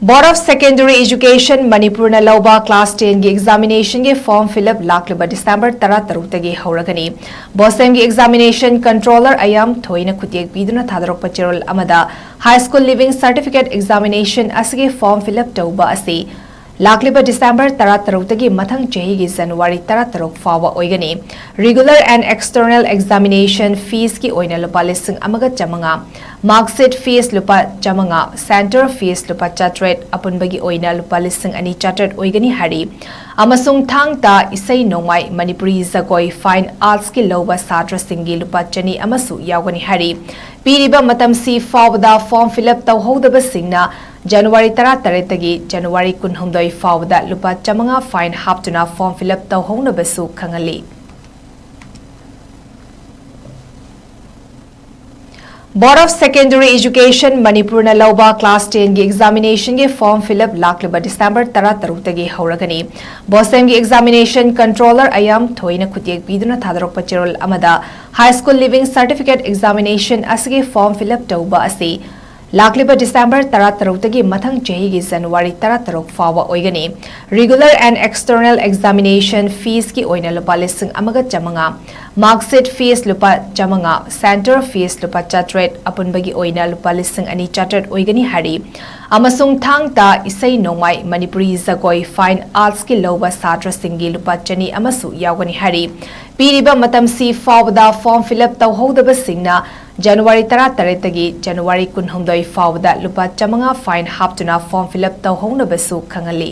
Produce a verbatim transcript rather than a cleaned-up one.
Board of Secondary Education ꯃꯅꯤꯄꯨꯔꯅ ꯂꯧꯕ class ten ꯒꯤ examination ꯒꯤ form fill up ꯂꯥꯛꯂꯤꯕ December ꯇꯔꯥꯇꯔꯨꯛꯇꯒꯤ ꯍꯧꯔꯒꯅꯤ꯫ BOSEM ꯒꯤ examination controller ꯑꯌꯥꯝ ꯊꯣꯏꯅ ꯈꯨꯠꯌꯦꯛ ꯄꯤꯗꯨꯅ ꯊꯥꯗꯣꯔꯛꯄ ꯆꯦꯔꯣꯜ ꯑꯃꯗ high school leaving certificate examination ꯑꯁꯤꯒꯤ form fill up ꯇꯧꯕ ꯑꯁꯤ ꯂꯥꯛꯂꯤꯕ December ꯇꯔꯥꯇꯔꯨꯛꯇꯒꯤ ꯃꯊꯪ ꯆꯍꯤꯒꯤ January ꯇꯔꯥꯇꯔꯨꯛ ꯐꯥꯎꯕ ꯑꯣꯏꯒꯅꯤ꯫ Regular and external examination fees ꯀꯤ ꯑꯣꯏꯅ ꯂꯨꯄꯥ ꯂꯤꯁꯤꯡ ꯑꯃꯒ ꯆꯥꯃꯉꯥ, mark sheet fees ꯂꯨꯄꯥ ꯆꯥꯃꯉꯥ, center fees ꯂꯨꯄꯥ ꯆꯥꯇ꯭ꯔꯦꯠ, ꯑꯄꯨꯟꯕꯒꯤ ꯑꯣꯏꯅ ꯂꯨꯄꯥ ꯂꯤꯁꯤꯡ ꯑꯅꯤ ꯆꯥꯇ꯭ꯔꯦꯠ ꯑꯣꯏꯒꯅꯤ ꯍꯥꯏꯔꯤ꯫ ꯑꯃꯁꯨꯡ ꯊꯥꯡ ꯇꯥ, ꯏꯁꯩ ꯅꯣꯡꯃꯥꯏ, ꯃꯅꯤꯄꯨꯔꯤ ꯖꯒꯣꯏ, fine arts ꯀꯤ ꯂꯧꯕ ꯁꯥꯇ꯭ꯔꯁꯤꯡꯒꯤ ꯂꯨꯄꯥ ꯆꯅꯤ ꯑꯃꯁꯨ ꯌꯥꯎꯒꯅꯤ ꯍꯥꯏꯔꯤ꯫ ꯄꯤꯔꯤꯕ ꯃꯇꯝꯁꯤ ꯐꯥꯎꯕꯗ form fill up ꯇꯧꯍꯧꯗꯕꯁꯤꯡꯅ January ꯇꯔꯥꯇꯔꯦꯠꯇꯒꯤ January ꯀꯨꯟꯍꯨꯝꯗꯣꯏ ꯐꯥꯎꯕꯗ ꯂꯨꯄꯥ ꯆꯥꯃꯉꯥ fine ꯍꯥꯞꯇꯨꯅ form fill up ꯇꯧꯍꯧꯅꯕꯁꯨ ꯈꯪꯍꯜꯂꯤ꯫ Board of Secondary Education ꯃꯅꯤꯄꯨꯔꯅ ꯂꯧꯕ class ten ꯒꯤ examination ꯒꯤ form fill up ꯂꯥꯛꯂꯤꯕ December ꯇꯔꯥꯇꯔꯨꯛꯇꯒꯤ ꯍꯧꯔꯒꯅꯤ꯫ BOSEM ꯒꯤ examination controller ꯑꯌꯥꯝ ꯊꯣꯏꯅ ꯈꯨꯠꯌꯦꯛ ꯄꯤꯗꯨꯅ ꯊꯥꯗꯣꯔꯛꯄ ꯆꯦꯔꯣꯜ ꯑꯃꯗ high school leaving certificate examination ꯑꯁꯤꯒꯤ form fill up ꯇꯧꯕ ꯑꯁꯤ ꯂꯥꯛꯂꯤꯕ December ꯇꯔꯥꯇꯔꯨꯛꯇꯒꯤ ꯃꯊꯪ ꯆꯍꯤꯒꯤ January ꯇꯔꯥꯇꯔꯨꯛ ꯐꯥꯎꯕ ꯑꯣꯏꯒꯅꯤ꯫ Regular and external examination fees ꯀꯤ ꯑꯣꯏꯅ ꯂꯨꯄꯥ ꯂꯤꯁꯤꯡ ꯑꯃꯒ ꯆꯥꯃꯉꯥ, mark sheet fees ꯂꯨꯄꯥ ꯆꯥꯃꯉꯥ, center fees ꯂꯨꯄꯥ ꯆꯥꯇ꯭ꯔꯦꯠ, ꯑꯄꯨꯟꯕꯒꯤ ꯑꯣꯏꯅ ꯂꯨꯄꯥ ꯂꯤꯁꯤꯡ ꯑꯅꯤ ꯆꯥꯇ꯭ꯔꯦꯠ ꯑꯣꯏꯒꯅꯤ ꯍꯥꯏꯔꯤ꯫ ꯑꯃꯁꯨꯡ ꯊꯥꯡ ꯇꯥ, ꯏꯁꯩ ꯅꯣꯡꯃꯥꯏ, ꯃꯅꯤꯄꯨꯔꯤ ꯖꯒꯣꯏ, fine arts ꯀꯤ ꯂꯧꯕ ꯁꯥꯇ꯭ꯔꯁꯤꯡꯒꯤ ꯂꯨꯄꯥ ꯆꯅꯤ ꯑꯃꯁꯨ ꯌꯥꯎꯒꯅꯤ ꯍꯥꯏꯔꯤ꯫ ꯄꯤꯔꯤꯕ ꯃꯇꯝꯁꯤ ꯐꯥꯎꯕꯗ form fill up ꯇꯧꯍꯧꯗꯕꯁꯤꯡꯅ January ꯇꯔꯥꯇꯔꯦꯠꯇꯒꯤ January ꯀꯨꯟꯍꯨꯝꯗꯣꯏ ꯐꯥꯎꯕꯗ ꯂꯨꯄꯥ ꯆꯥꯃꯉꯥ fine ꯍꯥꯞꯇꯨꯅ form fill up ꯇꯧꯍꯧꯅꯕꯁꯨ ꯈꯪꯍꯜꯂꯤ꯫